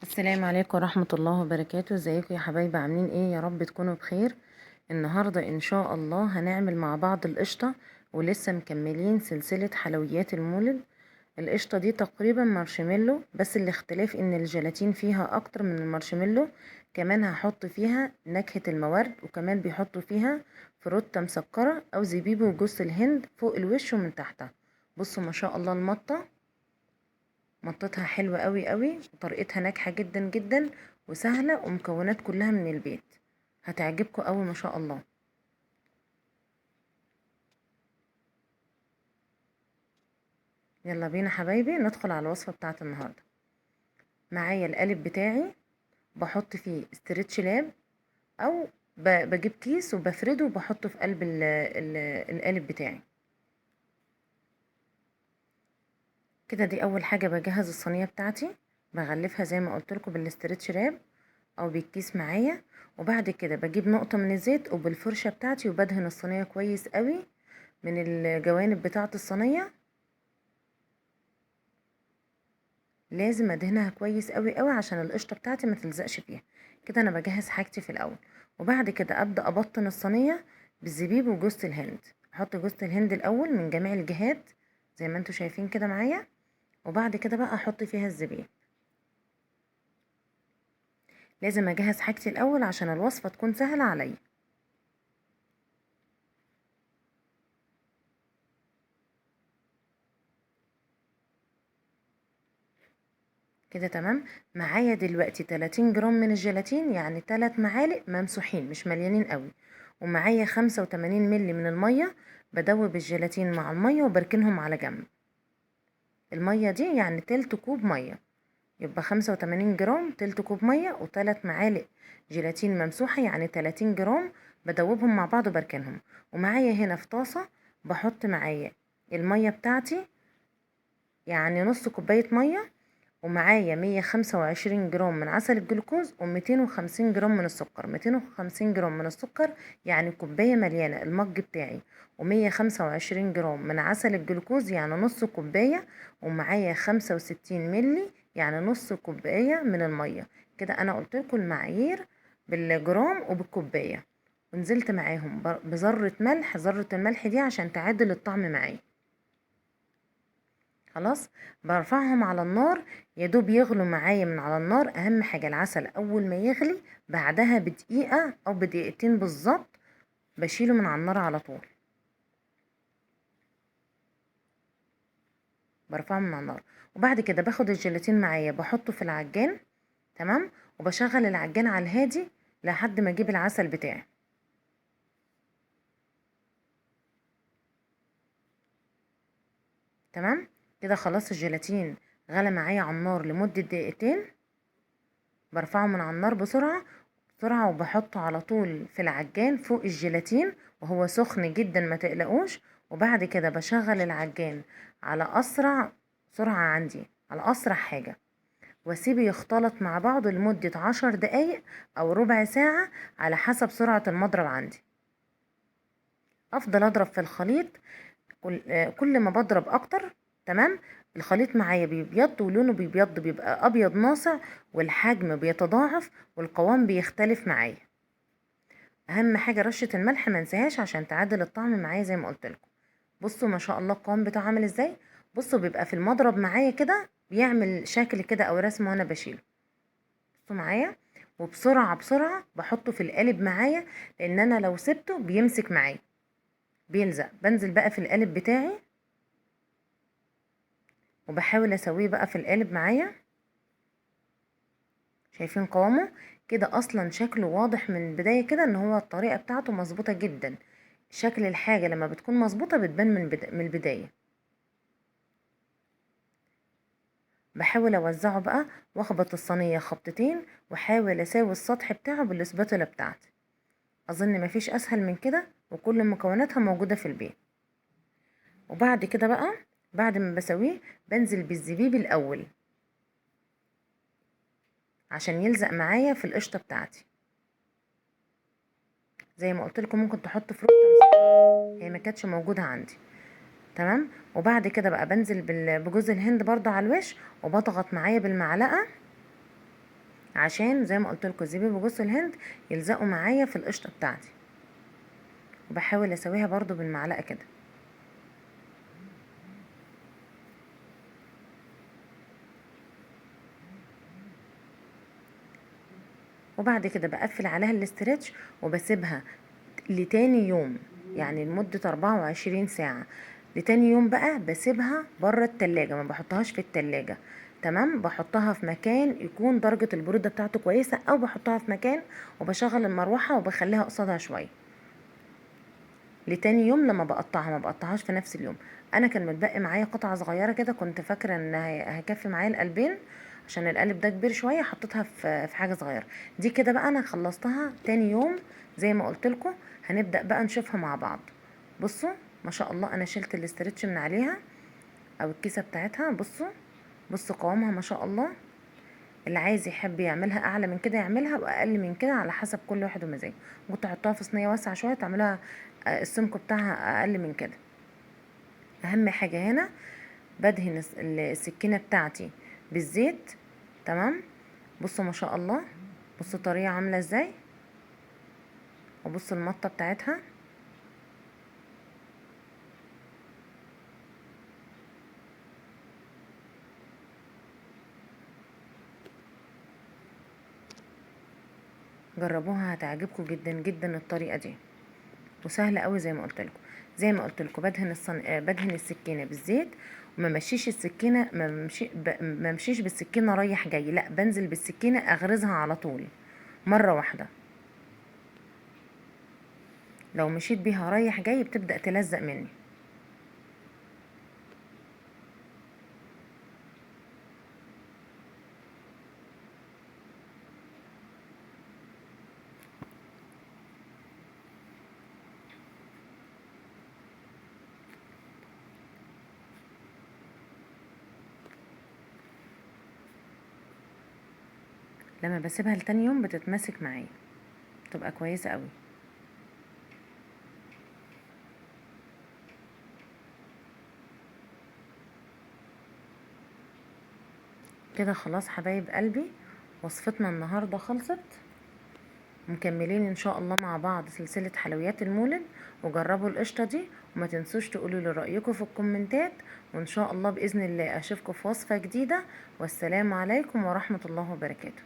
السلام عليكم ورحمة الله وبركاته. ازيكم يا حبايبي؟ عاملين ايه؟ يا رب تكونوا بخير. النهاردة ان شاء الله هنعمل مع بعض القشطة، ولسه مكملين سلسلة حلويات المولد. القشطة دي تقريبا مارشميلو، بس الاختلاف ان الجيلاتين فيها اكتر من المارشميلو. كمان هحط فيها نكهة الموارد، وكمان بيحطوا فيها فروتة مسكرة او زبيب وجوز الهند فوق الوش ومن تحتها. بصوا ما شاء الله المطة مطتها حلوة قوي قوي، وطريقتها ناجحة جدا جدا وسهلة، ومكونات كلها من البيت، هتعجبكم قوي ما شاء الله. يلا بينا حبايبي ندخل على الوصفة بتاعت النهاردة. معايا القالب بتاعي بحط فيه stretch wrap، او بجيب كيس وبفرده وبحطه في قلب القالب بتاعي كده. دي اول حاجة. بجهز الصينية بتاعتي، بغلفها زي ما قلت لكم بال stretch wrap او بالكيس معايا، وبعد كده بجيب نقطة من الزيت وبالفرشة بتاعتي وبدهن الصينية كويس قوي من الجوانب بتاعة الصينية. لازم ادهنها كويس قوي قوي عشان القشطة بتاعتي ما تلزقش فيها. كده انا بجهز حاجتي في الاول، وبعد كده ابدا ابطن الصينية بالزبيب وجوزة الهند. احط جوزة الهند الاول من جميع الجهات زي ما انتم شايفين كده معايا، وبعد كده بقى احط فيها الزبيب. لازم اجهز حاجتي الاول عشان الوصفة تكون سهلة عليا. كده تمام. معايا دلوقتي 30 جرام من الجيلاتين، يعني 3 معالق ممسوحين مش مليانين قوي، ومعايا 85 ملي من المية. بدوب الجيلاتين مع المية وبركنهم على جنب. المية دي يعني تلت كوب مية، يبقى 85 جرام تلت كوب مية، وتلات معالق جيلاتين ممسوحة يعني 30 جرام، بدوبهم مع بعض وبركنهم. ومعايا هنا في طاسة بحط معايا المية بتاعتي، يعني نص كوباية مية، ومعايا 125 جرام من عسل الجلوكوز وميتين وخمسين جرام من السكر. 250 جرام من السكر يعني كوباية مليانة المج بتاعي، ومية خمسة وعشرين جرام من عسل الجلوكوز يعني نص كوباية، ومعايا 65 ملي يعني نص كوباية من المية. كده أنا قلت لكم المعايير بالجرام وبالكوباية، ونزلت معاهم بذرة ملح. ذرة الملح دي عشان تعادل الطعم معايا. خلاص برفعهم على النار، يا دوب يغلوا معايا من على النار. اهم حاجة العسل اول ما يغلي بعدها بدقيقة او بدقيقتين بالظبط بشيله من على النار على طول، برفعه من على النار. وبعد كده باخد الجيلاتين معايا بحطه في العجان، تمام، وبشغل العجان على الهادي لحد ما اجيب العسل بتاعي. تمام كده خلاص الجيلاتين غلى معايا على النار لمدة دقيقتين. برفعه من على النار بسرعة بسرعة وبحطه على طول في العجان فوق الجيلاتين وهو سخن جدا، ما تقلقوش. وبعد كده بشغل العجان على أسرع سرعة عندي، على أسرع حاجة، واسيبه يختلط مع بعضه لمدة 10 دقايق أو ربع ساعة على حسب سرعة المضرب عندي. أفضل أضرب في الخليط كل ما بضرب أكتر، تمام، الخليط معايا بيبيض ولونه بيبيض، بيبقى أبيض ناصع، والحجم بيتضاعف والقوام بيختلف معايا. أهم حاجة رشة الملح ما انساهاش عشان تعادل الطعم معايا زي ما قلت لكم. بصوا ما شاء الله القوام بتاعه عامل ازاي. بصوا بيبقى في المضرب معايا كده بيعمل شكل كده او رسمه وانا بشيله. بصوا معايا، وبسرعة بسرعة بحطه في القالب معايا، لان انا لو سبته بيمسك معايا بيلزق. بنزل بقى في القالب بتاعي وبحاول اسويه بقى في القالب معايا. شايفين قوامه كده؟ اصلا شكله واضح من البداية كده ان هو الطريقة بتاعته مظبوطة جدا. شكل الحاجة لما بتكون مظبوطة بتبان من البداية. بحاول اوزعه بقى واخبط الصينية خبطتين، واحاول اساوي السطح بتاعه بالاسباتولا بتاعتي. اظن مفيش اسهل من كده، وكل مكوناتها موجودة في البيت. وبعد كده بقى بعد ما بسويه بنزل بالزبيب الاول عشان يلزق معايا في القشطة بتاعتي. زي ما قلت لكم ممكن تحطوا فروت، هي ما كانتش موجودة عندي. تمام. وبعد كده بقى بنزل بجوز الهند برضو على الوش، وبضغط معايا بالمعلقة عشان زي ما قلت لكم الزبيب وجوز الهند يلزقوا معايا في القشطه بتاعتي. وبحاول اسويها برضو بالمعلقه كده. وبعد كده بقفل عليها ال stretch وبسيبها لتاني يوم، يعني لمدة 24 ساعة. لتاني يوم بقى بسيبها بره التلاجة، ما بحطهاش في التلاجة، تمام. بحطها في مكان يكون درجة البرودة بتاعته كويسة، او بحطها في مكان وبشغل المروحة وبخليها قصادها شوية لتاني يوم. لما بقطعها ما بقطعهاش في نفس اليوم. انا كان متبقي معايا قطعة صغيرة كده، كنت فاكرة ان هيكفي معايا القلبين عشان القالب ده كبير شوية، حطيتها في حاجة صغيرة. دي كده بقى انا خلصتها تاني يوم زي ما قلت لكم. هنبدأ بقى نشوفها مع بعض. بصوا ما شاء الله، انا شلت الاسترتش من عليها او الكيسة بتاعتها. بصوا قوامها ما شاء الله. اللي عايز يحب يعملها اعلى من كده يعملها، واقل من كده على حسب كل واحد ومزاجه. ممكن تحطوها في صينية واسعة شوية تعملوها، السمك بتاعها اقل من كده. اهم حاجة هنا بدهن السكينة بتاعتي بالزيت، تمام. بصوا ما شاء الله، بصوا الطريقة عامله ازاي، وبصوا المطه بتاعتها. جربوها هتعجبكم جدا جدا الطريقة دي، وسهلة قوي زي ما قلت لكم. زي ما قلت لكم بدهن السكينة بالزيت، وما مشيش السكينة، ما مشيش بالسكينة رايح جاي، لا بنزل بالسكينة اغرزها على طول مرة واحدة. لو مشيت بيها رايح جاي بتبدا تلزق مني. لما بسيبها لتاني يوم بتتماسك معايا، بتبقى كويسة قوي. كده خلاص حبايب قلبي، وصفتنا النهاردة خلصت. مكملين ان شاء الله مع بعض سلسلة حلويات المولد، وجربوا القشطة دي، وما تنسوش تقولوا لي رأيكم في الكومنتات، وان شاء الله بإذن الله اشوفكم في وصفة جديدة. والسلام عليكم ورحمة الله وبركاته.